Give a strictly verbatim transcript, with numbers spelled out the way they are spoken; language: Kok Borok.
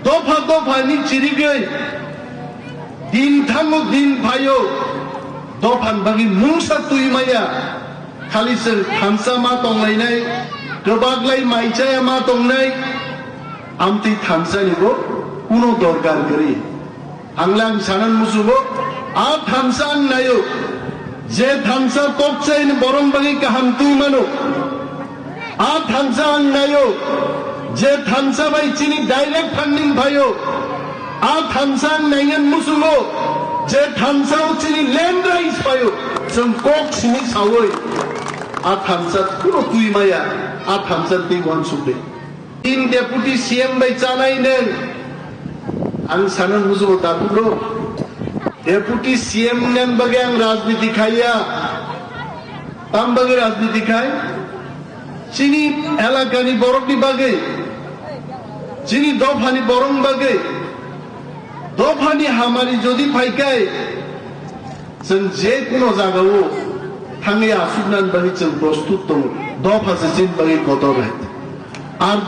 Dopha dopha ni chirigwi din thango din phaio, dophan bagwi mungsa twi maya. Khali chwng thansa ma tonglainai, kwbaklai mai chaya ma tongnai, amtwi thansa ni bo kuno dorkar kwrwi. Ang lang sanan musugo, a thansa ang nayo, je thansa tokchai ni borong bagwi kaham twi mano. A thansa ang nayo, je thansa bai chini direct funding phaio. A thansa ang naingan musugo, je thansa o chini land rights phaio. Chwng kok simi sawi, a thansa kuno twi maya, a thansa twi wansuk de. In deputy C M bai chanai neng. Ang sana musugo dakulo. Deputy C M nang bagwi ang rajniti khaiya. Tam bagwi rajniti khai? Chini elakani borokni bagwi, chini dophani borokni bagwi, dophani hamari jodi phaikai, chwng je kuno jagao thangwi asuknani bagwi chwng prostut tongo. Dopha se chini bagwi kotor hai. Ar